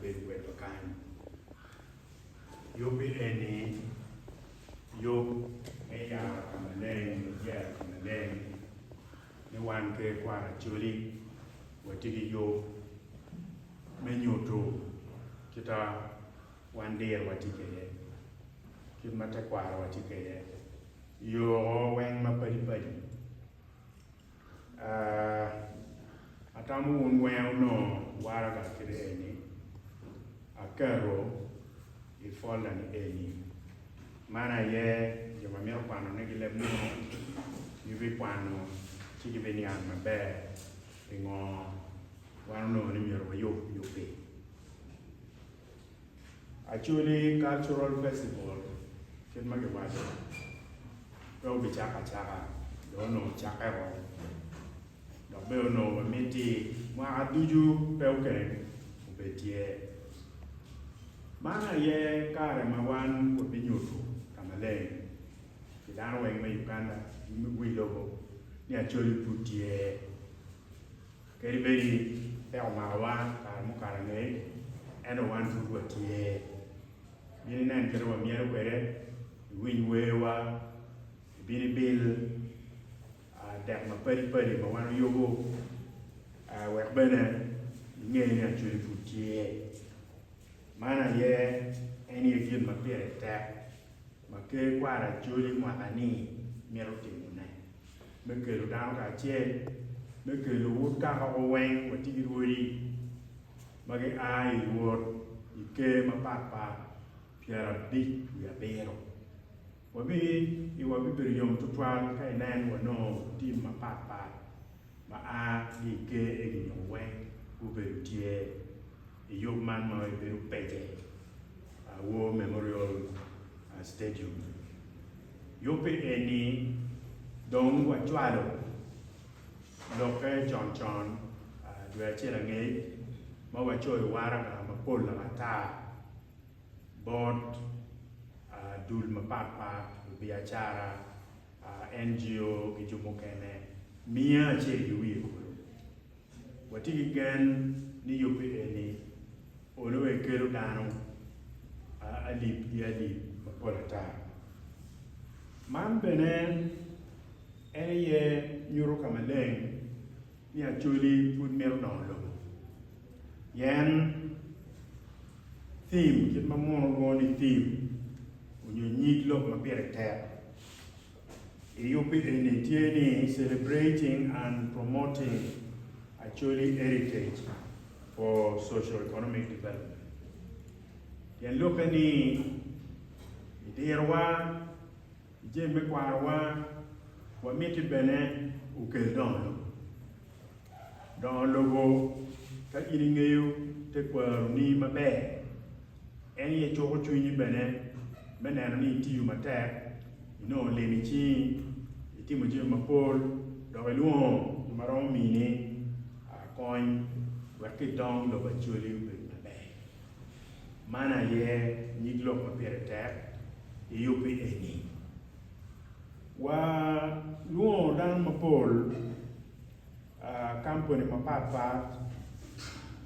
obedo kwedwa kany. Yub-bi eni yub me yaro ka maleng nyo dyero ka maleng ni wan Ker Kwaro Acholi watye ki yub me nyuto kita wan dirowa tye kwede, kit ma tekwarowa tye kwede i yoo weng mapadi padi. Atamo wun weng onongo waraga kit eni aketo i folda ni eni man aye jo ma mito kwano ne ki leb munu gibikwano ci gibiniang maber pingo wan onongo ni myero wayub yubbi. Acholi Cultural Festival kit ma kiwaco pe obicako acaka dong onongo ocakke o dok bene onongo wamiti mwaka ducu pe okeng obed tye. Man aye kare ma wan wabinyuto ka maleng ki dano weng me Uganda ki wi lobo ni Acholi pud tye. Kadi bed ni peko omakowa kare mukato angec, ento wan pud watye. Bin inen kit ma wamyelo kwede, iwiny werwa, ibin ibil dek mapadipadi ma wan oyubo wek bene inge ni Acholi pud tye. Man aye en aye gin ma pire tek ma Ker Kwaro Acholi mwaka-ni mito timone. me kelo dano kacel, me kelo wut kakako weng watye ki rwodi ma gia i rwot i ker mapatpat 57. Wabi iwa bibedo yom tutwal ka inen wanongo tim mapatpat ma a ki i ker egi nyo weng gubedo tye i yub man ma obedo pece War Memorial Stadium. Yubbe eni dong wacwalo lokke con con dwe acel angec ma wacoyo waraga mapol ata bot dul mapat pat, lubiacara, NGO ki jo mukene miya acel ki wiye kulu. Watye ki gen ni yubbe eni olo ekelo dano alip ki alip mapol ata. Man bene en aye nyuto ka maleng ni Acholi pud mito dongo lobo. Pien theme, kit ma muno lwongo ni theme onyo nyig lok ma pire tek i yubbi eni tye ni celebrating and promoting Acholi heritage for socio-economic development. Tyen lokke ni i dirowa, i jami me kwarowa, wamiti bene okel dongo lobo. Dongo lobo ka in ingeyo tekwaroni maber, en aye cuko cwinyi bene me neno ni itiyo matek, inongo lim i cingi, itimo jami mapol, dok ilwongo jo ma romo mini kony wek kidong lobo Acholi obed maber. Man aye nyig lok ma pire tek i yubbi eni. Walwongo dano mapol, kampuni mapat pat,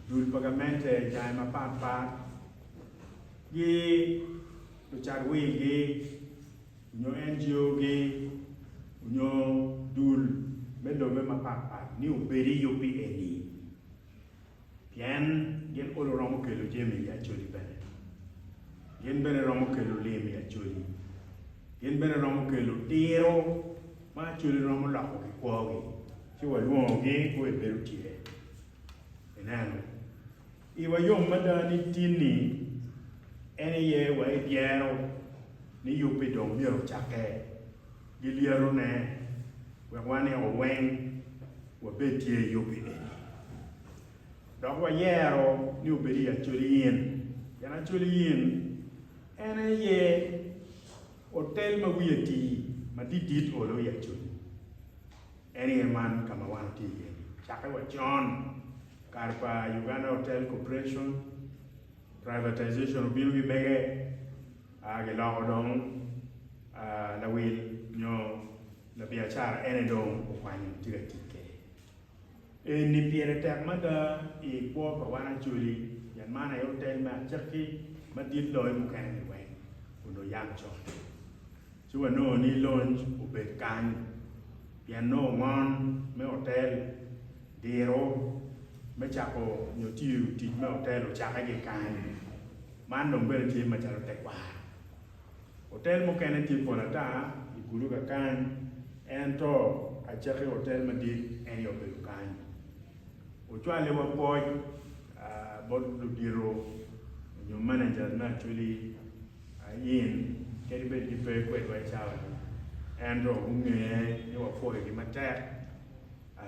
dul pa gamente jange mapat pat ki lucat wilgi nyo NGO gi nyo dul me lobe mapat pat ni obed i yubbi eni. Pien gin olo romo kelo jami i Acholi bene. Gin bene romo kelo lim i Acholi. Gin bene romo kelo diro ma Acholi romo loko ki kwogi. Ci walwongogi gubedo bedo tye. Ineno? Iwa yom mada ni tin-ni en aye wa idyero ni yubbi dong myero ocakke gi lyetone wek waneko weng wabed tye i yubbi eni. Dok wayero ni obed i Acholi Inn, pien Acholi Inn en aye otel ma wiye tii madidit olo i Acholi. En aye man ka ma wan watye iye-ni. Cakke wa con, kare pa Uganda Hotel Corporation, privatization obino ki mege, giloko dong lawil nyo Labiacara ene dong okwanyo tye ka tic kwede. Eni pire tek mada i kwo pa wan Acholi pien. Pien man aye otel me acakki madit loyo mukene-ni weng onongo yam con. Ci wanongo ni lonc obed kany pien nongo ngon me otel, diro me cako nyo tiyo tic me otel ocakke ki kany. Man dong bene tye macalo tekwaro. Otel mukene tye pol ata i kulu kakany ento acakki otel madit en aye obedo kany. Ocwaliwa pwoc bot ludito nyo managers me Acholi Inn kadi bed gipe kwedwa i cawa-ni ento gunge ni wapwoyogi matek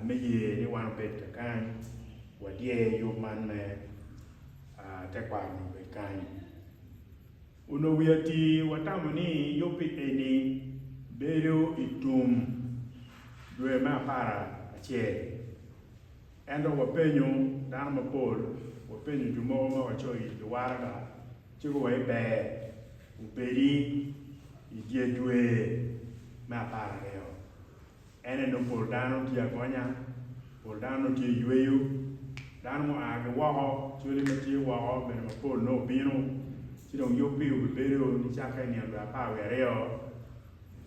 me ye ni wan obed kakany wadyer yub man me tekwaro-ni obed kany. Onongo wiya tii watamo ni yub-bi eni bedo i tum dwe me apara acel. Ento wapenyo dano mapol, wapenyo jo mogo ma wacoyo itgi waraga ci guwaci ber obedi i dye dwe me 12. En aye nongo pol dano tye agonya, pol dano nongo tye i yweyo, dano mua ki woko, cwali ma tye woko bene mapol nongo obino, ci dong yub-bi obibedo nicakke i nino dwe 12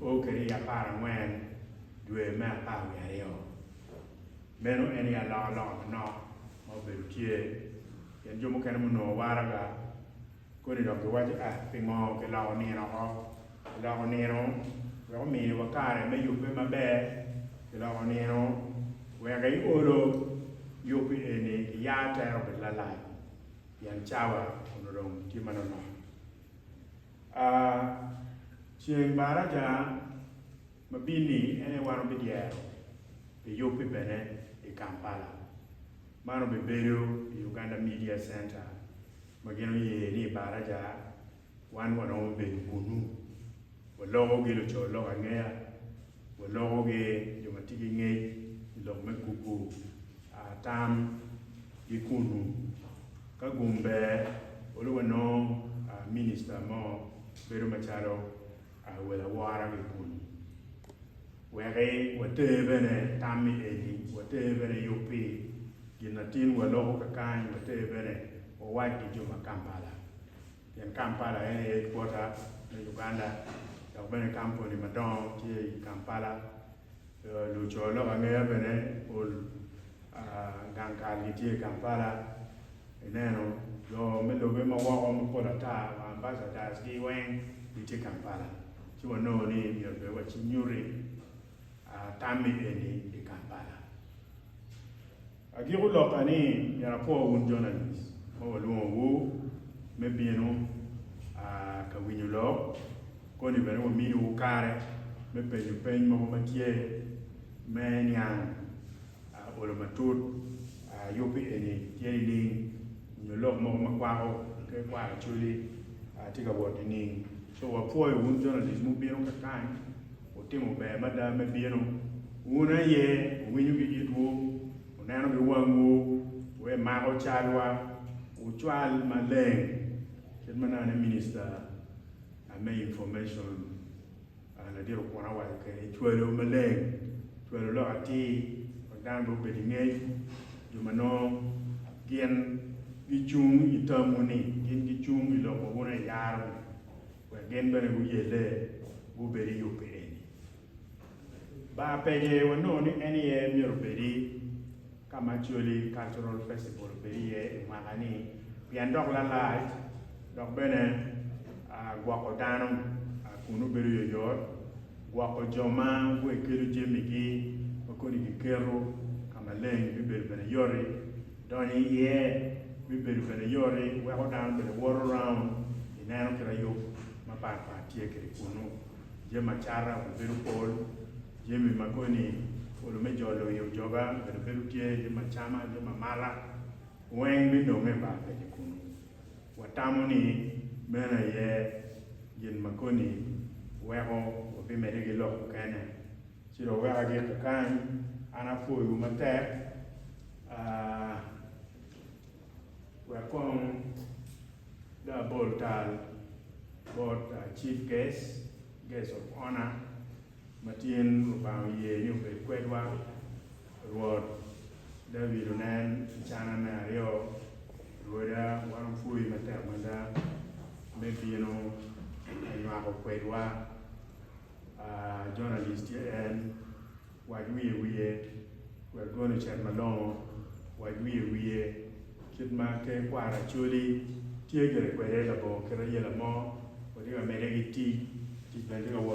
o kwede i 14 dwe me 12. Meno en aye alokaloka manok ma obedo tye, pien jo mukene munongo waraga koni dok giwaco ah pingo kiloko nino oko? Kiloko nino wek ominiwa kare me yubbe maber, kiloko nino wek iolo yub eni kiyar tere obed lalac pien cawa onongo dong tye manonok. Ah, ceng baraja ma bini en aye wan wabidyero pi yubbi bene i Kampala. Man obibedo i Uganda Media Centre ma gin oye ni i baraja wan waromo bedo kunu. Waloko ki luco lok angeya, waloko ki jo ma tye ki ngec i lok me kubu tam ki kunu. Ka gum ber, olo wanongo minista mo bedo macalo wel awora ki kunu. Weki water bene tam-mi eni, water bene yub-pi gin ma tin waloko kakany, water bene wawac ki jo ma Kampala. Pien Kampala en aye headquarter me Uganda dok bene kampuni madongo tye i Kampala. Luco lok angeya bene pol gang kalgi tye i Kampala. Ineno jo me lobe ma woko mapol ata wa ambassadors gi weng gitye Kampala. Ci wanongo ni myero bene wacinyuti tammi eni i Kampala. Agiko lokka ni myero apwo wun journalist ma walwongowu me bino ka winyo lok, koni bene waminiwu kare me penyo peny mogo ma tye me niang olo matut yubbi eni tye nining nyo lok mogo ma kwako tekwaro Acholi tye ka wot nining. So wapwoyo wun journalist mubino kakany Wutimo ber mada me bino. Wun aye wuwinyo ki itwu, wuneno ki wangwu, wumako calwa, wucwal maleng kit ma nene Minista me Information Ladit Okwona owaco kwede, cwalo maleng, cwalo lok atir wek dano bene obed ki ngec, jo ma nongo gin gicung i tamwu-ni, gin gicung i lok ma wun aye iyaro-ni. Wek gin bene guyelle gubed i yubbe eni. Bar pece wanongo ni en aye myero obedi ka ma Acholi Cultural Festival obed iye i mwaka ni pien dok lalac dok bene gwoko dano kunu bedo yoyot, gwoko jo ma guekelo jamigi ma koni giketo ka maleng bibedo bene yoti. Donyo iye bibedo bene yoti weko dano bene woto round ineno kit yub mapat pat tye kwede kunu. Jami acata obibedo pol, jami ma koni olo me jolo i ojoga bene bedo tye, jami acama, jami amata weng binonge i bar peke kunu. Watamo ni meno aye gin ma koni weko wabimedde ki lok mukene. Ci dong wek agik kakany, an apwoyowu matek. Wek kong dong abol tal bot Chief Guest, Guest of Honor, ma tin Lubanga oye ni obed kwedwa, Rwot David Onen Cana me aryo. Rwoda, wan wapwoyi matek mada me bino ka nywako kwedwa. Journalist tye en, wac wiye wiye wek dwone ocit malongo, wac wiye wiye kit ma ker kwaro Acholi tye gire kwede labongo kit ayela mo, watye ka medde ki tic, tic bene tye ka wot.